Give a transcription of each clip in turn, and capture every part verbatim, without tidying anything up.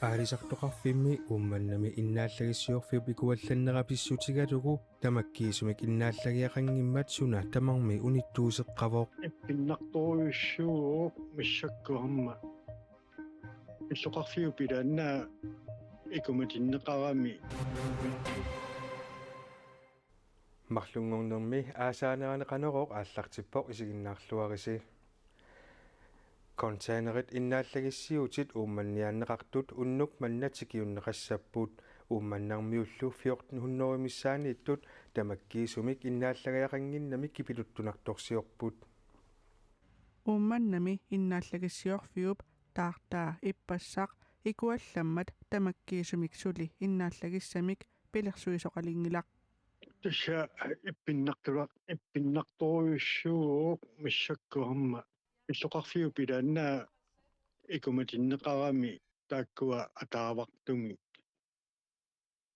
Aalisartoqarfimmi Uummannami innaallagissiorfiup ikuallannera pissutigalugu tamakkiisumik innaallagiaqanngimmat suna tamarmi unittuuseqqavoq. Ippinnartorujussuuvoq massakkut aamma. Illoqarfiup ilaanna ikumatinneqarami. Marlunngornermi aasaanerani Qanorooq aallartippoq, isiginnaarluarisi. Containerit innaallagissiuutit Uummanniaanneqartut unnuk manna tikiunneqassapput. Uummannarmiullu fjorten hundrede missaanniittut tamakkiisumik innaallagiaqannginnami kipiluttunartorsiorput. Uummannami innaallagissiorfiup taartaa ippassaq ikuallammat tamakkiisumik suli innaallagissamik pilersuisoqalinngilaq. Tassa ippinnartula-, ippinnartorujussuuvoq massakkut aamma. Illoqarfiup ilaanna ikumatinneqarami taakkua ataavartumik.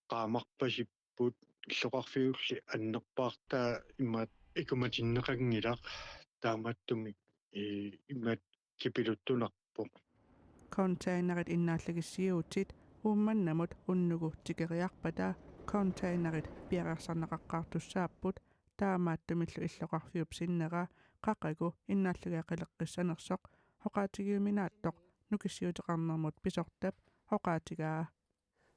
Qaammarpasipput illoqarfiulli annerpaartaa imaat ikumatinneqanngilaq taamaattumik, ee, imaat kipiluttunarpoq. Containerit innaallagissiuutit Uummannamut unnugu tikeriarpata containerit piareersarneqaqqaartussaapput, taamaattumillu illoqarfiup sinnera qaqigu innaallagiaqaleqqissanersoq oqaatigiuminaattoq nukissiuteqarnermut pisortap oqaatigaa.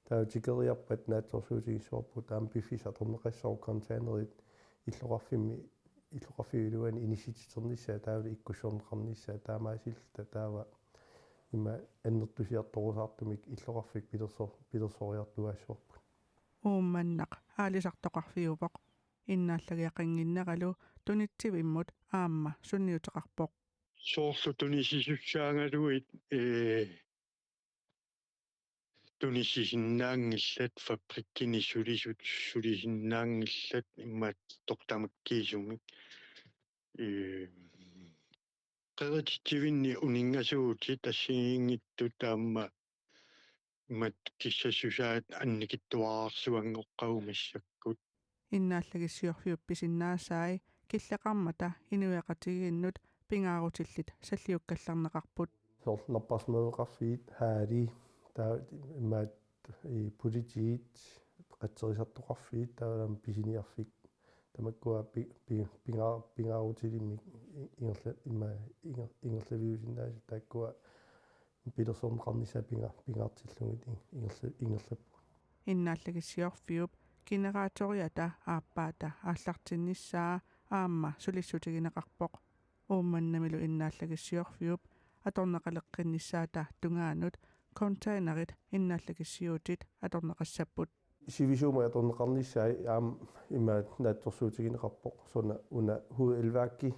Taava tikeriarpat naatsorsuutigissavarput aamma piffissaq atorneqassaaq containerit illoqarfimmi, illoqarfiup iluani inissititernissaa taavalu ikkussorneqarnissaa taamaasilluta taava ima annertusiartorusaartumik illoqarfik pilersor-, pilersoriartuaassavarput. Uummannaq aalisartoqarfiuvoq. Innaallagiaqannginneralu tunitsivimmut aamma sunniuteqarpoq. Soorlu tunisisussaagaluit, ee, tunisisinnaanngillat, fabrikkini sulisut sulisinnaanngillat imaattoq tamakkiisumik. Ee, qerititsivinni uninngasuutit assigiinngitsut aamma imaat kissassusaat annikitsuararsuanngoqqagu massakkut. Innaallagissiorfiup pisinnaasai killeqarmata inuiaqatigiinnut pingaarutillit salliukkallarneqarput. Soorlu napparsimaveqarfiit, haali, taava imaat, ee, politiit, qatserisartoqarfiit, taavalu aamma pisiniarfik. Tamakkua pi-, pi-, pinga-, pingaarutilimmik i-, ingerla-, ima-, inger-, ingerlaviusinnaasut taakkua pilersorneqarnissaat pinga-, pingaartillugit in-, ingerla-, ingerlapput. Innaallagissiorfiup generatoriata aappaata aallartinnissaa aamma sulissutigineqarpoq. Uummannamilu innaallagissiorfiup atorneqaleqqinnissaata tungaanut containerit innaallagissiuutit atorneqassapput. Sivisuumik atorneqarnissaa aamma ima naatsorsuutigineqarpoq, suna una hovedelværki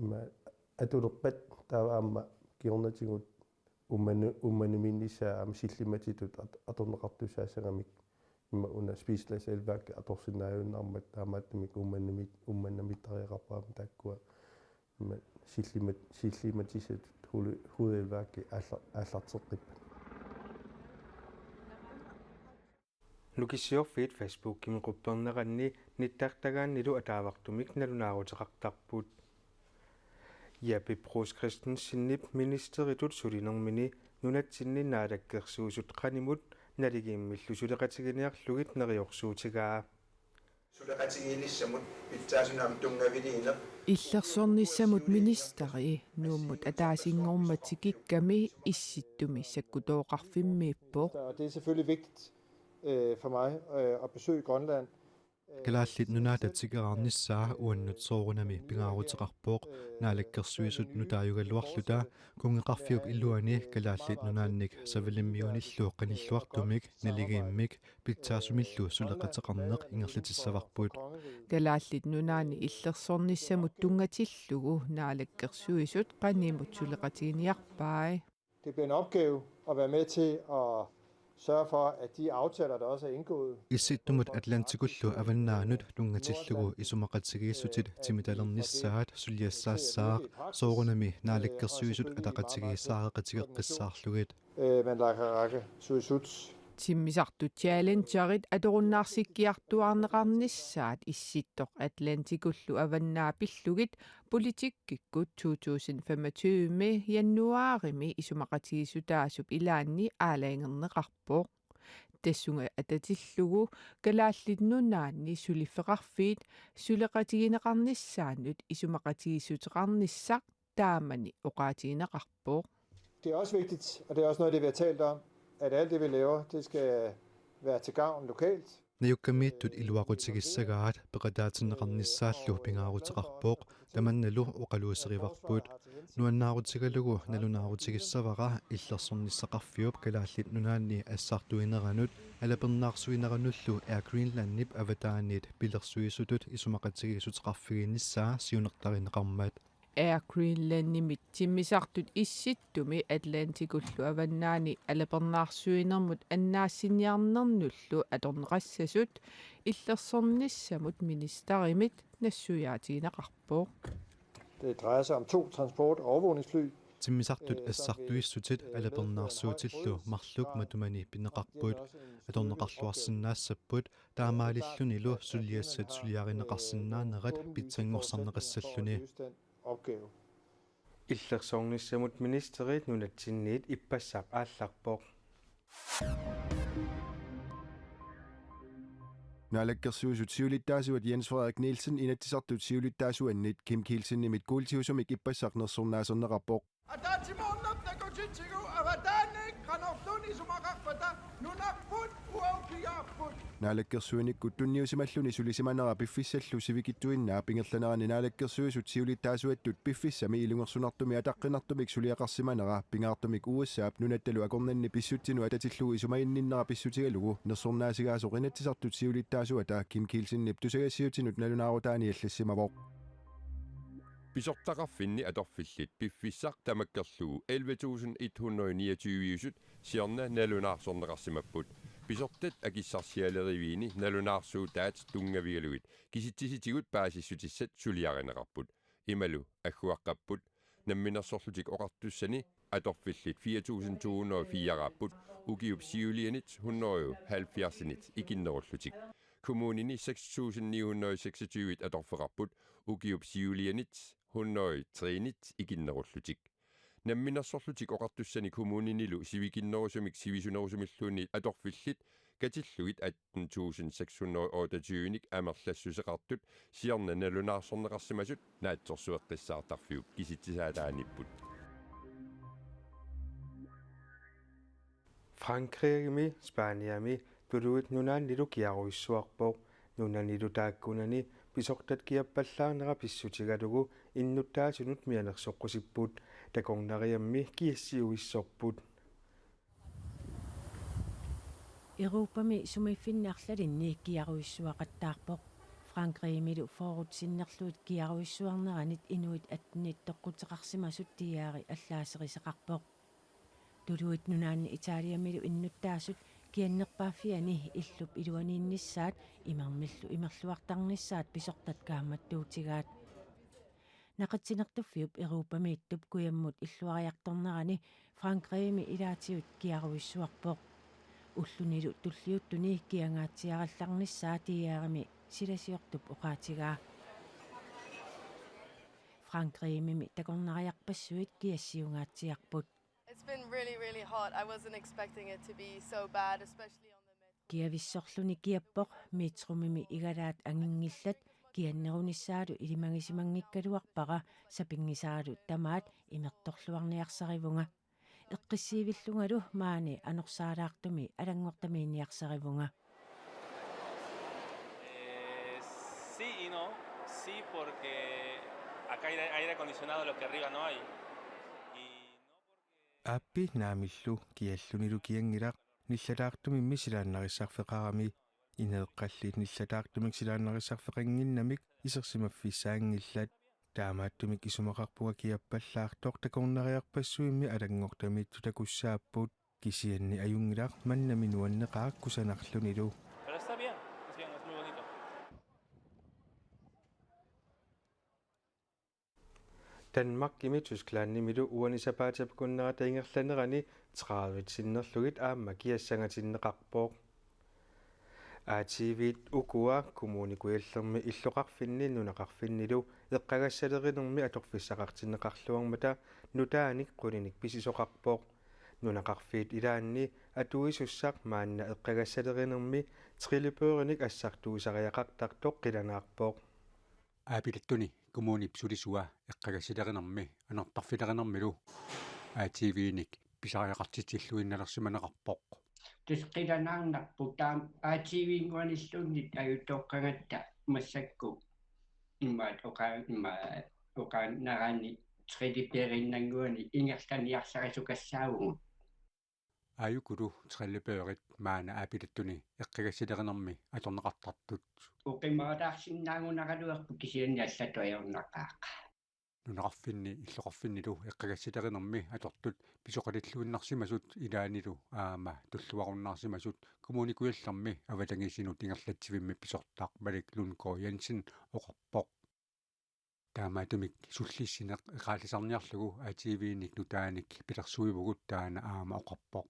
ima atulerpat taava aamma kingornatigut Uummanu-, Uummannamiinnissaa aamma sillimmatitut at-, atorneqartussaassagamik ima una spiseladselværki atorsinnaajunnaarmat taamaattumik Uummannami-, Uummannamiittariaqarput aamma taakkua ima sillimmat-, sillimmatissatut hule-, hovedelværki aalla-, aallarteqqippat. Nukissiorfiit Facebookimi qupperneranni nittartagaannilu ataavartumik nalunaaruteqartarput. Jeppe Bruus Christensenip ministeritut sulinermini nunatsinni naalakkersuisut qanimut naligiimmillu suleqatiginiarlugit neriorsuutigaa. Suleqatigiinnissamut pitsaasunik tunngaviliineq. Illersornissamut ministeri Nuummut ataasinngormat tikikkami Issittumi sakkutooqarfimmiippoq. Og det er selvfølgelig vigtigt, øh, for mig, øh, at besøge Grønland. Kalaallit Nunaata tikeraarnissaa uannut soorunami pingaaruteqarpoq. Naalakkersuisut nutaajugaluarluta kunngeqarfiup iluani Kalaallit Nunaannik savalimmiunillu qanilluartumik naligiimmik pitsaasumillu suleqateqarneq ingerlatissavarput. Kalaallit Nunaanni illersornissamut tunngatillugu Naalakkersuisut qanimut suleqatiginiarpai. Det bliver en opgave at være med til at sørge for, at de aftaler, der også er indgået. Issittumut Atlantikullu avannaanut tunngatillugu isumaqatigiissutit timitalernissaat suliassaassaaq, soorunami Naalakkersuisut ataqatigiissaareqatigeqqissaarlugit. Øh, men Naalakkersuisut Timmisartut Challengerit atorunnaarsikkiartuaarneqarnissaat Issittoq Atlantikullu avannaa pillugit politikkikkut to tusind femogtyve januaarimi isumaqatigiissutaasup ilaanni aalajangerneqarpoq. Tassunga atatillugu Kalaallit Nunaanni suliffeqarfiit suleqatigineqarnissaannut isumaqatigiissuteqarnissaq taamani oqaatigineqarpoq. Det er også vigtigt, og det er også noget af det, vi har talt om, at alt det, vi laver, det skal være til gavn lokalt. Najukkamiittut iluaqutigissagaat peqataatinneqarnissaallu pingaaruteqarpoq, tamannalu oqaluuserivarput. Nuannaarutigalugu nalunaarutigissavara Illersornissaqarfiup Kalaallit Nunaanni assartuineranut alapernaarsuineranullu Air Greenlandip avataanit pilersuisutut isumaqatigiissuteqarfiginissaa siunertarineqarmat. Air Greenlandimit timmisartut Issittumi Atlantikullu avannaani alapernaarsuinermut annaassiniarnernullu atorneqassasut illersornissamut ministerimit nassuiaatigineqarpoq. Det drejer sig om to transport- og overvågningsfly. Timmisartut assartuissutit alapernaarsuutillu marluk matumani pineqarput. Atorneqarluarsinnaassapput, taamaalillunilu suliassat suliarineqarsinnaanerat pitsanngorsarneqassalluni. Løse den opgave. Illersornissamut ministeri nunatsinniit ippassaq aallarpoq. Naalakkersuisut siulittaasuat Jens Frederik Nielsen Inatsisartut siulittaasuannit Kim Kielsenimit kuultiusumik ippassaq nersornaaserneqarpoq. Ataatsimoornertakutsitsigu avataannik qanorluunniit isumaqarpata nunarput uaukkigaarput. Naalakkersuinikkut tunniusimalluni sulisimanera piffissallu sivikitsuinnaap ingerlanerani Naalakkersuisut siulittaasuattut piffissami ilungersunartumi ataqqinartumik suliaqarsimanera pingaartumik U S A-p nunattalu akornanni pissutsinut atatillugu isumagininnera pissutigalugu nersornaasigaasoq Inatsisartut siulittaasuata Kim Kielsenip tusagassiutinut nalunaarutaani allassimavoq. Pisortaqarfinni atorfillit piffissaq tamakkerlugu elleve tusind et hundrede niogtyve-usut siorna nalunaarsorneqarsimapput. Pisortat akissarsialeriviini nalunaarsuutaat tunngavigalugit kisitsisitigut paasissutissat suliarineqarput. Imalu agguaqqapput. Namminersorlutik Oqartussani atorfillit fire tusind to hundrede og fire-aapput, ukiup siulianit hundrede og halvfjerdsinit ikinnerullutik. Kommunini seks tusind ni hundrede og seksogtyve atorfeqarput, ukiup siulianit hundrede og tre-nit ikinnerullutik. Namminersorlutik Oqartussani kommuninilu sivikinnerusumik sivisunerusumilluunniit atorfillit katillugit atten tusind seks hundrede og otteogtyve-nik amerlassuseqartut siorna nalunaarsorneqarsimasut Naatsorsueqqissaartarfiup kisitsisaataaniipput. Frankrigimi Spaniami Tuluit Nunaannilu kiarujussuarpoq. Nunanilu taakkunani pisortat kiappallaarnera pissutigalugu innuttaasunut mianersoqqusipput. Takornariammi kiassiuissorput. Europami sumiiffinni arlalinni kiarujussuaqattaarpoq. Frankrigimilu fyrret sinnerlugit kiarujussuarneranit inuit attenit toqquteqarsimasut tiaari allaaserisaqarpoq. Tuluit Nunaanni Italiamilu innuttaasut kiannerpaaffiani illup iluaniinnissaat imermillu imerluartarnissaat pisortat kaammattuutigaat. Naqitsinertuffiup Europamiittup kujammut illuariartornerani Frankrigimi ilaatigut kiarujussuarpoq. Ullunilu tulliuttuni kiangaatsiarallarnissaa tiaarimi silasiortup oqaatigaa. Frankrigimi takornariarpassuit kiassiungaatsiarput. It's been really, really hot. I wasn't expecting it to be so bad, especially on the metro. Kiavissorluni kiappoq, metromimi igalaat anginngillat, kiannerunissaalu ilimagisimanngikkaluarpara, sapinngisaalu tamaat imertorluarniarsarivunga. Eqqissiivillungalu maani anorsaalaartumi alanngortamiinniarsarivunga. Eh, sí y no. Sí, porque acá hay aire acondicionado, lo que arriba no hay. Y no porque... Aappi naamillu, kiallunilu kianngilaq, nillataartumimmi silaannarissarfeqarami. Ineeqqalli nillataartumik silaannarissarfeqannginnamik isersimaffissaanngillat. Taamaattumik isumaqarpunga kiappallaartoq takornariarpassuimmi alanngortamiittut takussaapput. Kisianni ajunngilaq mannami nuanneqaaq kusanarlunilu. Pero está bien, es bien, es muy bonito. Danmarkimi Tysklandimilu uani sapaatip akunnerata ingerlanerani tredive sinnerlugit aamma kiassangatinneqarpoq. A T V-t ukua Kommune Kujallermi illoqarfinni nunaqarfinnilu eqqagassalerinermi atorfissaqartinneqarluarmata nutaanik qulinik pisisoqarpoq. Nunaqarfiit ilaanni atuisussaq maanna eqqagassalerinermi trillebørinik assartuusariaqartartoq qilanaarpoq. Aapilattuni kommunip sulisua eqqagassalerinermi anartarfilerinermilu A T V-nik pisariaqartitsilluinnalersimaneqarpoq. Tassa qilanaarnarpoq taama A T V-nngorluunniit ajutooqqagatta massakkut imaat oqa-, imaat oqaannaraanni trillebørinnannguanik ingerlaniarsarisukassaavagut. Aajukulu trillebørit maanna Aapilattuni eqqagassalerinermi atorneqartartut. Oqimaalaarsinnaagunaraluarpoq kisianni allatut ajornaqaaq. Nunaqarfinni illoqarfinnilu eqqagassalerinermi atortut pisoqalilluinnarsimasut ilaannilu aamma tulluarunnaarsimasut Kommune Kujallermi avatangiisinut ingerlatsivimmi pisortaq Malik Lundgaard Jensen oqarpoq. Taamaattumik sullissineq eqaallisarniarlugu A T V-nik nutaanik pilersuivugut, taanna aamma oqarpoq.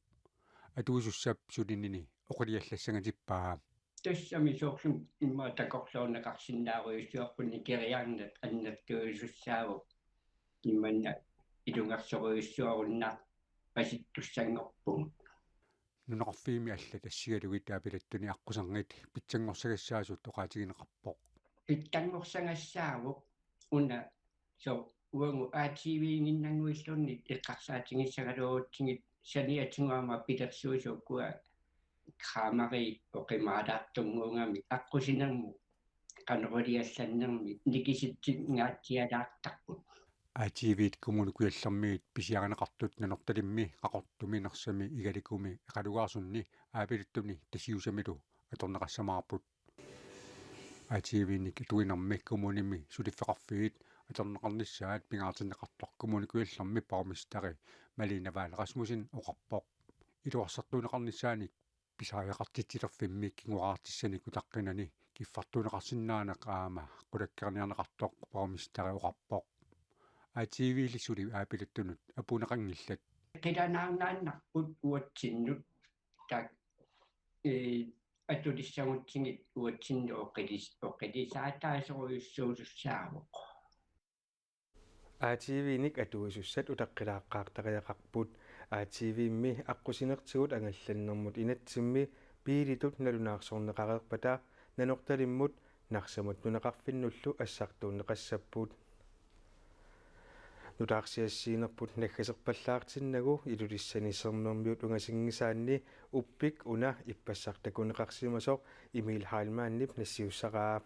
Atuisussap sulinini oqiliallassangatippaa. Tassami soorlumi immaqa takorloorneqarsinnaarujussuarput nikeriarneq annertuusussaavoq. Imanna ilungersorujussuarunnaarpasittussanngorpugut. Nunaqarfiimi allat assigalugit Aapilattuni aqquserngit pitsanngorsagassaasoq oqaatigineqarpoq. Pitsanngorsagassaasoq una soorlu uagut A T V-nnginnannguilluunniit eqqarsaatigissagaluarutsigit saniatigut aamma pilersuisuugut krameri oqimaalaartunnguugamik aqqusinermut qanoq iliallannermik nikisitsingaatsialaartarput. A T V-t Kommune Kujallermiit pisiarineqartut Nanortalimmi, Qaqortumi, Narsami, Igalikumi, Eqalugaarsunni, Aapilattuni Tasiusamilu atorneqassamaarput. A T V-nik atuinermi kommunimi suliffeqarfiit atorneqarnissaat pingaartinneqartoq Kommune Kujallermi borgmesteri Malene Vahl Rasmussen oqarpoq. Iluarsartuunneqarnissaanik pisariaqartitsilerfimmi kingoraartissanik utaqqinani kiffartuunneqarsinnaaneq aamma qulakkeerniarneqartoq borgmesteri oqarpoq. A T V-li suli Aapilattunut apuunneqanngillat. Qilanaarnaannarput uatsinnut taakku, ee, atulissagutsigit uatsinnut oqilis-, oqilisaataasorujussuusussaavoq. A T V-nik atuisussat utaqqilaaqqaartariaqarput. A T V-mi aqqusinertigut angallannermut inatsimmi biilitut nalunaarsorneqareerpata Nanortalimmut Narsamut nunaqarfinnullu assartuunneqassapput. Nutaarsiassiinerput naggaserpallaartinnagu Ilulissani Sermermiut ungasinngisaanni uppik una ippassaq takuneqarsimasoq Emil Heilmannip nassiussaraa.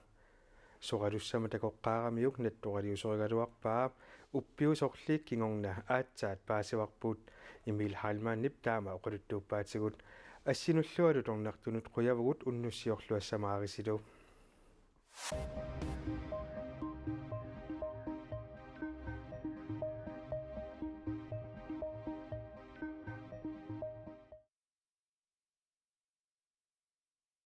Soralussama takoqqaaramiuk nattoraliusorigaluarpaa, uppiusorli kingorna aatsaat paasivarput. Emil Heilmannip taama oqaluttuuppaatigut. Assinullu alutornartunut qujavugut, unnussiorluassamaarisilu.